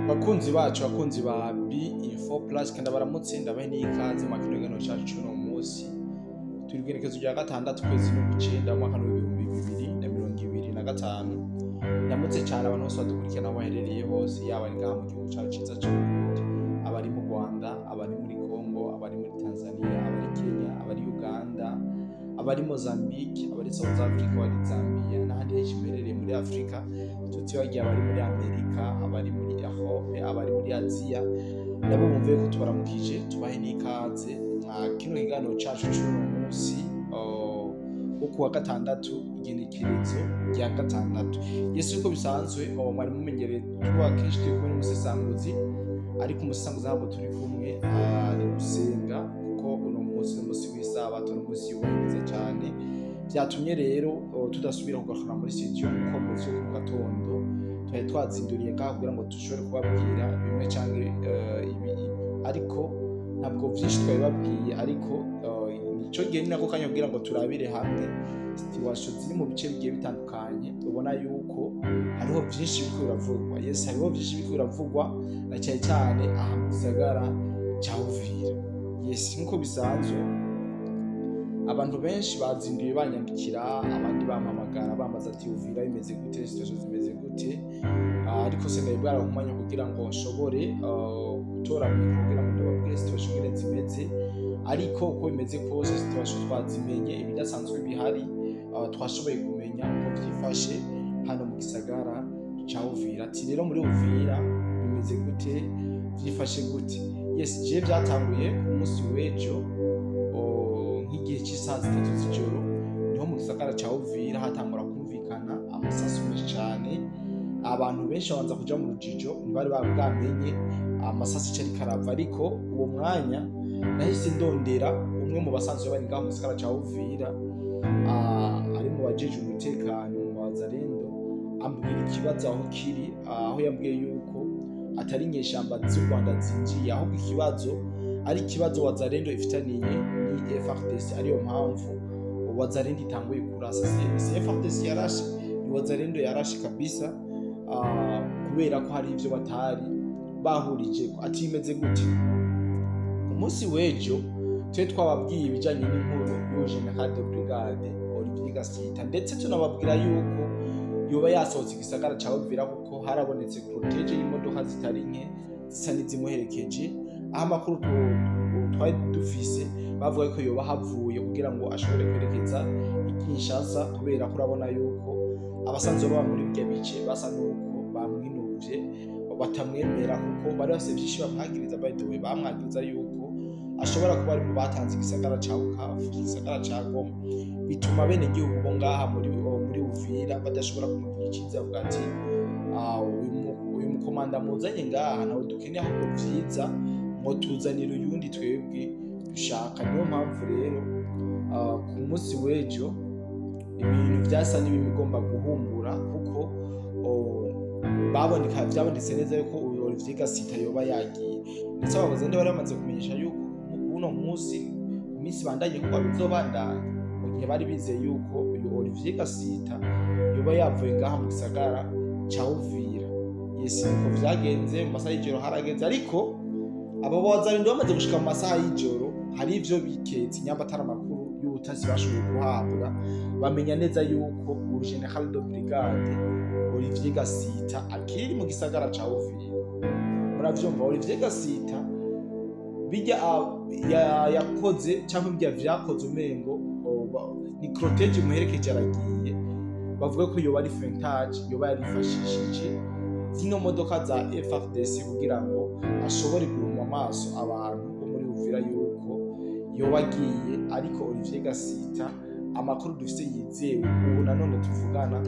Bakunzi bacu, bakunzi ba B Info Plus, kandi baramutse, ndabahe n'ikaze mu kino kiganiro cacu c'uno munsi. Turi kw'igenekerezo rya 6, ukwezi n'ukwicenda, umwaka w'2025. Ndamutse cane abantu bose badukurikirana aho baherereye hose, yaba ari ngaha mu gihugu cacu ciza c'Uburundi, abari mu Rwanda, abari muri Congo, abari muri Tanzania, abari Kenya, abari Uganda, abari Mozambique, abari South Africa, abari Zambia n'ahandi henshi muherereye muri Afrika, tutibagiye abari muri Amerika, abari muri Europe, abari muri Aziya, nabo bumve ko tubaramukije, tubahe n'ikaze mwa kino kiganiro cacu c'uno munsi wo kuwa gatandatu, igenekerezo rya 6. Yesu, uko bisanzwe, mwari mumenyereye tuba kenshi turi kumwe n'umusesanguzi, ariko umusesanguzi ntabwo turi kumwe, ari gusenga, kuko uno munsi ni umunsi w'isabato, ni umunsi yubahiriza cyane. Byatumye rero tudasubira kugarukana muri studio, kuko muzi yuko mu gatondo twari twazinduriye ngaha kugira ngo dushobore kubabwira bimwe canke ibi, ariko ntabwo vyinshi twabibabwiye. Ariko nico gihe, ni nako kanya kugira ngo turabire hamwe situation ziri mu bice bigiye bitandukanye. Ubona yuko hariho vyinshi biriko biravugwa. Yes, hariho vyinshi biriko biravugwa, na cyane cyane aha mu gisagara ca Uvira. Yes, nk'uko bisanzwe, abantu benshi bazinduye banyandikira, abandi bampamagara bambaza ati: "Uvira bimeze gute? Situation zimeze gute?" Ariko se nari bwarakumanya kugira ngo nshobore gutora micro kugira ngo ndababwire situation ingene zimeze. Ariko uko bimeze kose, situation twazimenye, ibidasanzwe bihari, twashoboye kumenya uko vyifashe hano mu gisagara ca Uvira. Ati rero muri Uvira bimeze gute? Vyifashe gute? Yes, je vyatanguye ku munsi w'ejo, nk'igihe cy'isaha 3 z'ijoro, niho mu gisagara ca Uvira hatangura kumvikana amasasu menshi cane. Abantu benshi babanza kuja mu rujijo, ntibari bwamenye amasasu ico ariko arava. Ariko uwo mwanya nahise ndondera umwe mu basanzwe bari ngaho mu gisagara ca Uvira, ari mu bajejwe umutekano mu Wazalendo, ambwira ikibazo aho kiri, aho yambwiye yuko atari inyeshamba z'u Rwanda zinjiye, ahubwo ikibazo ari ikibazo Wazalendo ifitaniye ni FARDC, ariyo mpamvu Wazalendo itanguye kurasa. Si FARDC yarashe, ni Wazalendo yarashe kabisa, kubera ko hari ivyo batari bahurijeko. Ati imeze gute? Umunsi w'ejo twe twababwiye ibijanye n'inkuru y'uwo général de brigade Olivier Gasita, ndetse tunababwira yuko yoba yasohotse igisagara ca Uvira, kuko harabonetse cortège y'imodoka zitari nke zisa n'izimuherekeje, aho amakuru twari dufise bavuga ko yoba havuye kugira ngo ashobore kwerekeza i Kinshasa, kubera ko urabona yuko abasanzwe baba muri birya bice basa n'uko bamwinuvye, batamwemera, kuko bari bafise vyinshi bamwagiriza. By the way, bamwagiriza yuko ashobora kuba ari mu batanze igisagara ca Bukavu, igisagara ca Goma, bituma bene gihugu bo ngaha muri Uvira badashobora kumugira icizere, bavuga ati: Uyu mukomanda muzanye ngaha nawe dukeneye, ahubwo vyiza mutuzanira uyundi twebwe dushaka." Niyo mpamvu rero ku munsi w'ejo ibintu vyasa n'ibigomba guhumbura, kuko baboneka vyabonetse neza yuko uyu Olivier Gasita yoba yagiye, ndetse abakozi bari bamaze kumenyesha yuko uno munsi iminsi bandanye kuko bizobandanya, mu gihe bari bizeye yuko uyu Olivier Gasita yoba yavuye ngaha mu gisagara ca Uvira. Yes, niko vyagenze. Mu masaha y'ijoro harageze, ariko abo Wazalendo bamaze gushika mu masaha y'ijoro, hari ivyo biketse nyamba atari amakuru y'ubutasi bashoboye guhabwa, bamenya neza yuko uwo général de brigade Olivier Gasita akiri mu gisagara ca Uvira. Muravyumva, Olivier Gasita bijya yakoze cyangwa bijya vyakoze umengo ni cortège muherekeje aragiye, bavuga ko yoba ari feintage, yoba yarifashishije zino modoka za FARDC kugira ngo ashobore guhuma amaso abantu bo muri Uvira yuko yoba agiye. Ariko Olivier Gasita, amakuru dufise yizewe ubu nanone tuvugana,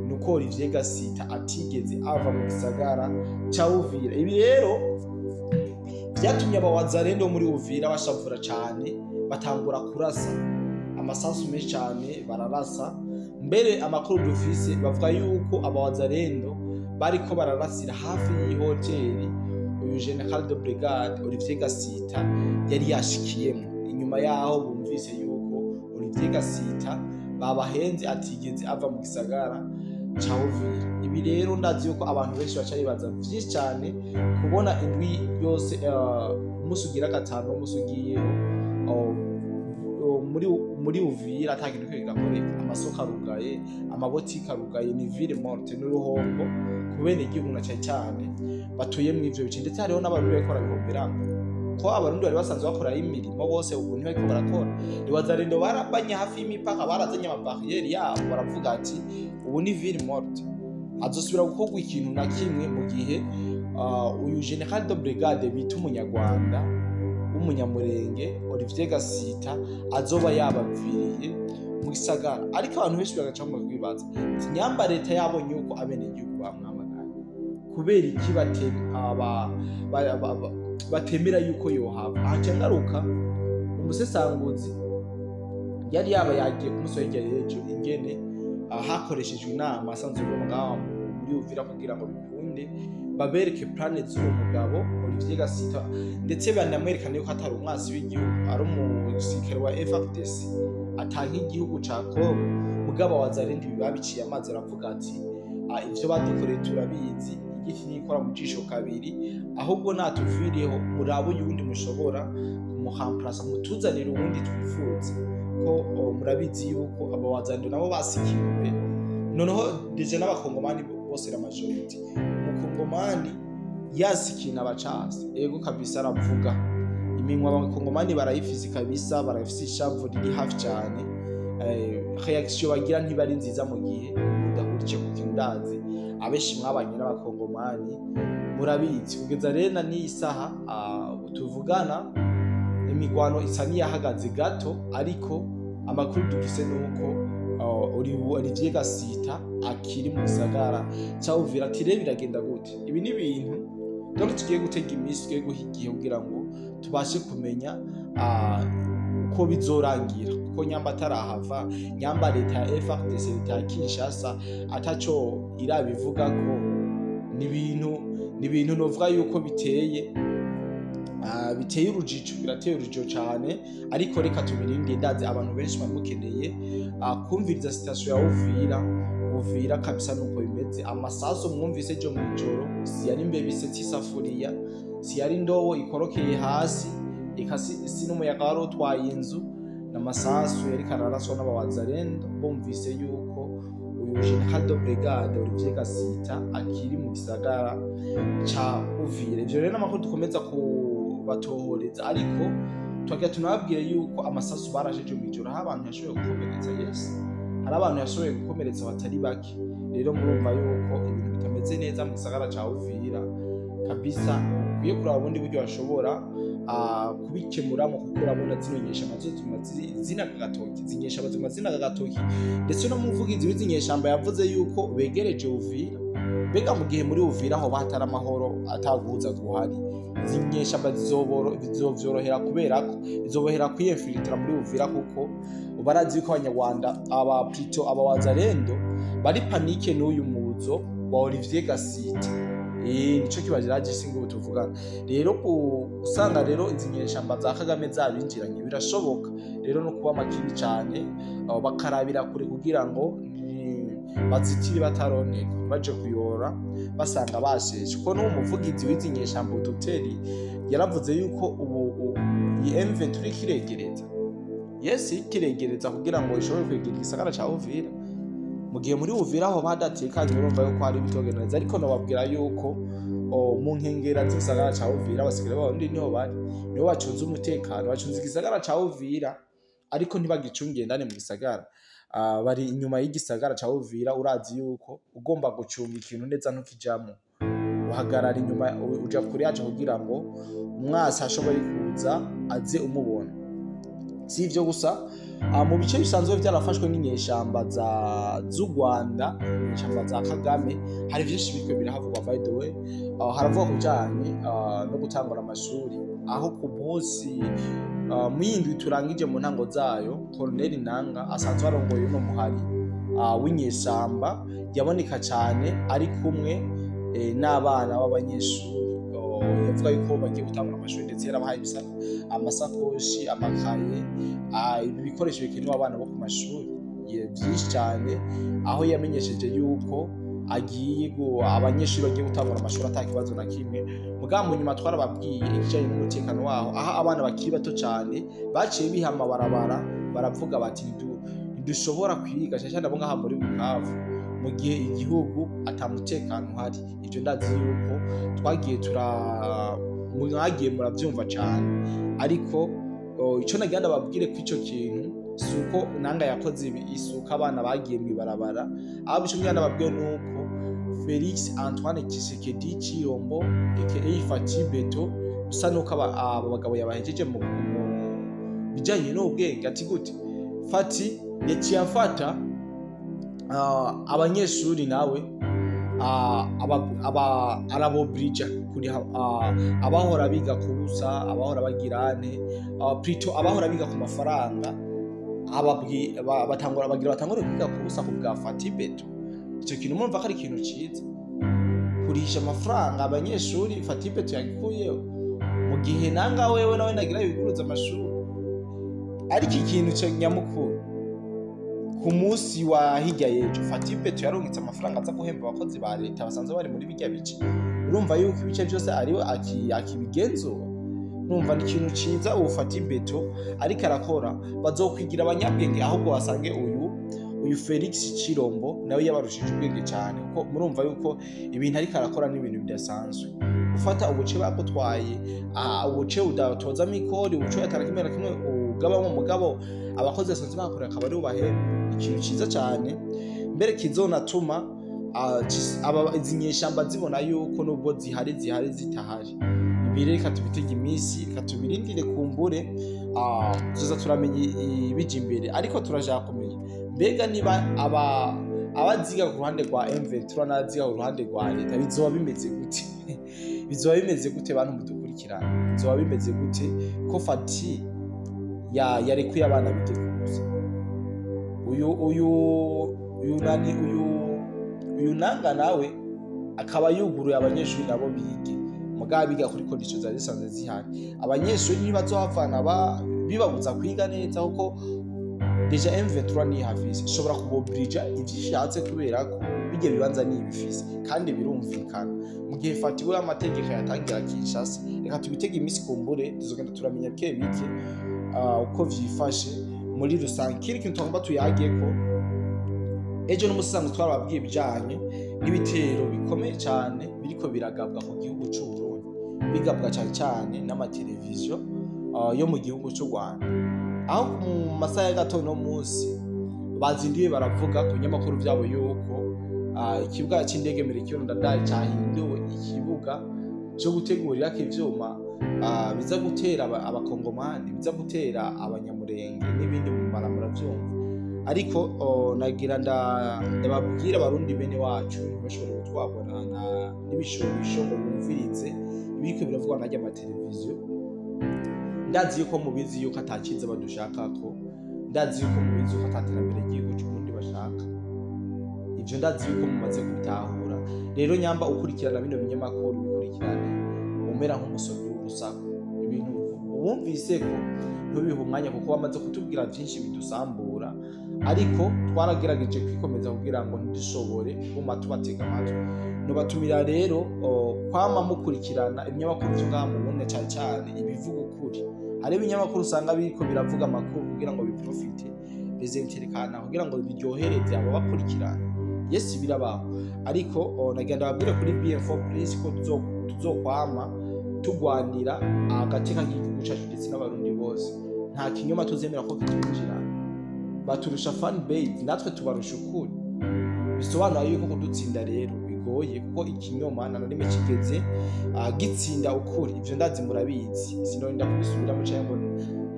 ni uko Olivier Gasita atigeze ava mu gisagara ca Uvira. Ibi rero vyatumye abawazalendo muri Uvira bashavura cane, batangura kurasa amasasu menshi cane, bararasa. Mbere amakuru dufise bavuga yuko abawazalendo bariko bararasira hafi y'ihoteli uyu général de brigade Olivier Gasita yari yashikiyemo, inyuma yaho bumvise yuko Olivier Gasita babahenze, atigeze ava mu gisagara ca Uvira. Ibi Ibi rero ndazi yuko abantu benshi baca bibaza vyinshi cyane kubona indwi yose, umunsi ugira gatanu, umunsi ugiyeho muri Uvira ata kintu kiriko kirakoreka, amasoko arugaye, amabotike arugaye, ni ville morte, n'uruhombo ku bene igihugu na cane cane batuye mu ivyo bice. Ndetse hariho n'Abarundi bariko barabihomberamwo, ko Abarundi bari basanzwe bakorayo imirimo bose ubu ntibariko barakora. Wazalendo barabanye hafi y'imipaka, barazanye amabariyeri yabo, baravuga ati ubu ni ville morte, hazosubira gukorwa ikintu na kimwe mu gihe uyu général de brigade bita Umunyarwanda w'Umunyamurenge Olivier Gasita azoba yabaviriye mu gisagara. Ariko abantu benshi bagaca mu kwibaza ati nyamba leta yabonye yuko abenegihugu bamwamaganye, kubera iki batemera yuko yohava? Ahaca ngaruka umusesanguzi yari yaba yagiye ku munsi wa hirya y'ejo, ingene hakoreshejwe inama asanzwe ngaho muri Uvira kugira ngo bikunde babereke plan z'uwo mugabo Olivier Gasita, ndetse banamwerekane yuko atari umwasi w'igihugu, ari umusirikare wa FARDC atanka igihugu ca Congo. Mugabo Wazalendo babiciye amazi, aravuga ati ivyo badukoreye turabizi, igiti nikora mu jisho kabiri, ahubwo natuviriyeho murabe uyundi mushobora kumuhamplasa, mutuzanire uwundi twifuza, ko murabizi yuko abo Wazalendo nabo basikiwe. Noneho déjà n'Abakongomani bose, la majorité, Umukongomani yasikina abacasi, ego kabisa, aravuga iminwa. Abakongomani barayifise kabisa, barayifise, ishavu riri hafi cyane. Réaction bagira ntibari nziza mu gihe mudahurije ku kintu. Ndazi abenshi mwabanye n'Abakongomani murabizi. Kugeza rero na n'iyi saha tuvugana, imigwano isa n'iyahagaze gato, ariko amakuru dufise nuko Olivier Gasita akiri mu gisagara ca Uvira. Ati rero biragenda gute? Ibi ni ibintu donc tugiye gutega iminsi, tugiye guha igihe kugira ngo tubashe kumenya uko bizorangira, kuko nyamba atarahava, nyamba leta ya FARDC, leta ya Kinshasa ataco irabivuga ko ni ibintu novuga yuko biteye urujijo, birateye urujijo cyane. Ariko reka tubirinde. Ndazi abantu benshi bamukeneye kumviriza situation ya Uvira. Uvira kabisa nuko bimeze. Amasasu mwumvise ejo mw'ijoro si yari imbeba isetse isafuriya, si yari indobo ikorokeye hasi, eka si n'umuyaga wari utwaye inzu, n'amasasu yariko araraswa n'abawazalendo bumvise yuko uyu général de brigade Olivier Gasita akiri mu gisagara ca Uvira. Ivyo rero n'amakuru dukomeza kubatohoreza, ariko twagira tunababwire yuko amasasu barasheje mw'ijoro aho abantu yashoboye gukomeretsa. Yes, hari abantu yashoboye gukomeretsa batari bake. Rero murumva yuko ibintu bitameze neza mu gisagara ca Uvira kabisa. Ukwiye kuraba ubundi buryo bashobora kubikemuramo, kuko urabona zino nyeshamba zo ziguma zinaga agatoki, izi nyeshamba ziguma zinaga agatoki. Ndetse no muvugizi w'izi nyeshamba yavuze yuko begereje Uvira. Mbega mu gihe muri Uvira aho hatari amahoro, ataguhuza guhari, izi nyeshamba bizovyorohera, kubera ko bizobohera kwiyinfiltra muri Uvira, kuko barazi yuko Abanyarwanda, aba plutôt abawazalendo, bari panique n'uyu muzo wa Olivier Gasita. Nico kibajiraje singo tuvugana. Rero usanga rero izi nyeshamba za Kagame zabinjiranye, birashoboka rero no kuba makini cyane, bakarabira kure kugira ngo bazitire bataroneka, baje kuyora basanga basheshe. Kuko n'uwo muvugizi w'izi nyeshamba, dogiteri, yaravuze yuko ubu iyi M23 ikiregereza, yes, ikiregereza kugira ngo ishobore kwegera igisagara ca Uvira. Mu gihe muri Uvira aho badatekanye, urumva yuko hari ibitogenda neza. Ariko nobabwira yuko mu nkengera z'igisagara ca Uvira abasirikare b'Abarundi niho bari, niho bacunze umutekano, bacunze igisagara ca Uvira, ariko ntibagicungiye indani mu gisagara. Bari inyuma y'igisagara ca Uvira. Urazi yuko ugomba gucunga ikintu neza ntukijamwo, uhagarara inyuma, uja kure yaco kugira ngo umwasi ashoboye kuza aze umubona. Si ivyo gusa, mu bice bisanzwe vyarafashwe n'inyeshamba z'u Rwanda, inyeshamba za Kagame, hari vyinshi biriko birahavugwa. By the way, haravugwa ku bijanye no gutangura amashuri, aho ku munsi mw'indwi turangije mu ntango zayo, Colonel Nanga asanzwe arongoye uno muhari w'inyeshamba yaboneka cane ari kumwe n'abana b'abanyeshuri. Yavuga yuko bagiye gutangura amashuri, ndetse yarabahaye amasakoshi, amakaye, ibikoresho bikenewe abana bo ku mashuri vyinshi cyane, aho yamenyesheje yuko agiye abanyeshuri bagiye gutangura amashuri ata kibazo na kimwe. Mugabo mu nyuma twarababwiye ikijanye n'umutekano waho, aho abana bakiri bato cyane baciye biha amabarabara baravuga bati ntidushobora kwiga cyane cyane abo ngaha muri Bukavu mu gihe igihugu ata mutekano uhari. Ivyo ndazi yuko twagiye mwagiye muravyumva cyane, ariko ico nagira ndababwire ko ico kintu suko Nanga yakoze ibi, isuka abana bagiye mwibarabara. Ahubwo ico ngira ndababwire nuko Felix Antoine Tshisekedi Tshilombo aka Fatshi Béton bisa nuko aba bagabo yabahejeje mu bijanye n'ubwenge. Ati gute Fatshi yaciye afata abanyeshuri nawe arabobrija kuriha abahora biga ku busa, abahora bagirane plutôt abahora biga ku mafaranga, batangura bagira batangure kwiga ku busa ku bwa Fatshi Béton. Ico kintu murumva ko ari ikintu ciza, kurihisha amafaranga abanyeshuri Fatshi Béton yagikuyeho, mu gihe Nanga wewe nawe nagira yuguruza amashuri. Ariko ikintu ca nyamukuru, ku munsi wa hirya y'ejo Fatshi Béton yarungitse amafaranga aza guhemba abakozi ba leta basanzwe bari muri birya bice. Urumva yuko ibice byose ariwe akibigenzura. Urumva ni ikintu ciza ubu Fatshi Béton ariko arakora. Bazokwigira abanyabwenge, ahubwo basange uyu Felix Tshilombo nawe yabarushije ubwenge cyane, kuko murumva yuko ibintu ariko arakora ni ibintu bidasanzwe. Gufata ubuce bagutwaye, ubuce udatozamo ikori, ubuce atara kimwe na kimwe ugabamo, mugabo abakozi basanzwe bakorera akaba aribo bahemba. Ikintu ciza cyane mbere kizonatuma izi nyeshamba zibona yuko nubwo zihari zitahari. Ibi rero reka tubitege iminsi, reka tubirindire, kumbure tuza turamenya ibija imbere. Ariko turashaka kumenya mbega niba abaziga ku ruhande rwa M23 n'abaziga ku ruhande rwa leta bizoba bimeze gute? Bizoba bimeze gute, bantu mudukurikirana? Bizoba bimeze gute ko Fatshi yarekuye abana bige kuza? Uyu nani, uyu Nanga nawe akaba yuguruye abanyeshuri nabo bige, mugabo biga kuri conditions zari zisanzwe zihari. Abanyeshuri ntibazohavana bibabuza kwiga neza, kuko déjà M23 ni hafise ishobora kubobrija ivyo ishatse, kubera ko bijya bibanza ni ibifise kandi birumvikana, mu gihe fatiwe amategeko yatangira Kinshasa. Reka tubitege iminsi, kumbure tuzogenda turamenya bike bike uko vyifashe muri rusange. Ikindi kintu tugomba tuyageko, ejo n'umusango twarababwiye ibijanye n'ibitero bikomeye cyane biriko biragabwa ku gihugu c'u Burundi, bigabwa cyane cyane n'amateleviziyo yo mu gihugu c'u Rwanda, aho mu masaha ya gatondo munsi bazinduye baravuga ku binyamakuru vyabo yuko ikibuga c'indege Melchior Ndadaye cahinduwe ikibuga co gutegurirako ivyuma biza gutera abakongomani, biza gutera abanyamurenge n'ibindi mu muravyumva. Ariko nagira ndababwira abarundi bene wacu ntibashobore gutwarwa n'ibishobisho ngo bumvirize ibiriko biravugwa n'arya amateleviziyo. Ndazi yuko mubizi yuko atakiza badushakako, ndazi yuko mubizi yuko ataterambere ry'igihugu c'Uburundi bashaka. Ivyo ndazi yuko mumaze kubitahura. Rero nyamba ukurikirana bino binyamakuru, bikurikirane umera nk'umusomyi w'urusaku. Ibintu wumvise ko ntubihe umwanya, kuko bamaze kutubwira vyinshi bidusambura, ariko twaragerageje kwikomeza kugira ngo ntidushobore kuguma tubatega amatwi. Nubatumira rero kwama mukurikirana ibinyamakuru vyo ngaha mu Burundi, cane cane ibivuga ukuri. Hari ibinyamakuru usanga biriko biravuga amakuru kugira ngo biprofite bizenterekana, kugira ngo biryohereze ababakurikirana. Yes, birabaho. Ariko nagira ndababwire kuri BM4 Plus ko tuzokwama tugwanira agateka k'igihugu cacu ndetse n'abarundi bose. Nta kinyoma tuzemera ko kitwinjirana. Baturusha fan base, natwe tubarusha ukuri, bisobanura yuko kudutsinda rero bigoye, kuko ikinyoma nta na rimwe kigeze gitsinda ukuri. Ivyo ndazi murabizi, sinorinda kubisubiramo canke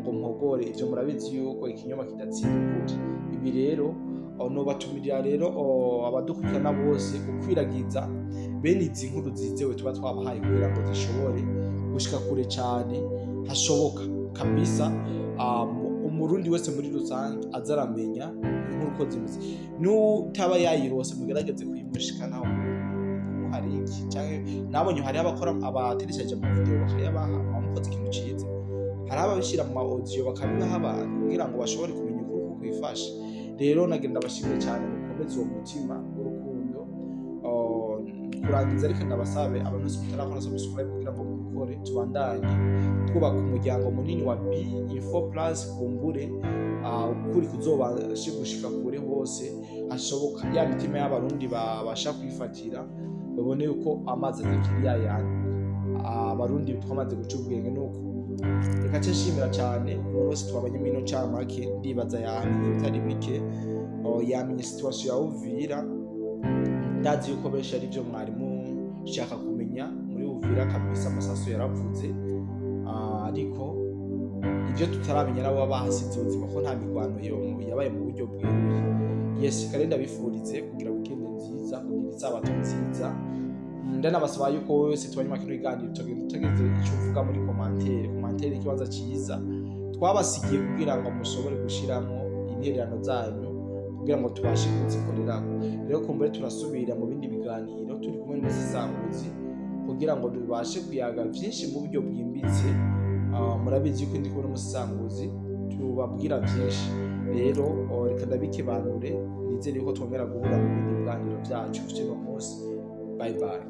ngo mpogore. Ivyo murabizi yuko ikinyoma kidatsinda ukuri. Ibi rero nobatumirira rero abadukurikirana bose gukwiragiza bene izi nkuru zizewe tuba twabahaye, kugira ngo zishobore gushika kure cane hashoboka kabisa. Umurundi wese muri rusange aza aramenya inkuru uko zimeze. N'utaba yayirose, mugerageze kuyimushikanaho hari iki canke nabonye hariho abakora abateresheje ama video bakayabaha, bamukoze ikintu ciza. Hari ababishira mu ma audio bakabibaha abantu kugira ngo bashobore kumenya ukuri uko kwifashe. Rero nagenda bashimire cyane, mukomeze uwo mutima w'urukundo. Kurangiza, ariko ndabasabe abantu bose mutarakora subscribe kugira ngo mubikore, tubandanye twubaka umuryango munini wa B Info Plus. Kumbure ukuri kuzobashe gushika kure hose hashoboka, ya mitima y'Abarundi babasha kwifatira, babone yuko amazi atakiri yayandi. Abarundi twamaze guca ubwenge. Nuko reka nce nshimira cyane umuntu wese twabanye mino ncamake. Ndibaza yamenye bitari bike. Oh, yamenye situation ya Uvira. Ndazi yuko benshi ari byo mwari mushaka kumenya. Muri Uvira kabisa amasasu yaravuze. Ariko ibyo tutaramenya, nabo baba bahasize ubuzima, ko nta mirwano yabaye mu buryo bweruye. Yes, kare ndabifurize kugira weekend nziza, kugira isabato nziza. Ndanabasaba yuko wowe wese tubanye kino kiganiro tugenda tugeze icyo uvuga muri commentaire. Commentaire, ikibanza cyiza twabasigiye kugira ngo mushobore gushiramo intererano zanyu, kugira ngo tubashe kuzikorerako. Rero kumbure turasubira mu bindi biganiro turi kumwe n'umusisanguzi, kugira ngo tubashe kuyaga byinshi mu buryo bwimbitse. Murabizi yuko ndi kumwe n'umusisanguzi tubabwira byinshi. Rero reka ndabikebanure, nizere yuko twongera guhura mu bindi biganiro byacu by'uno munsi. Bye bye.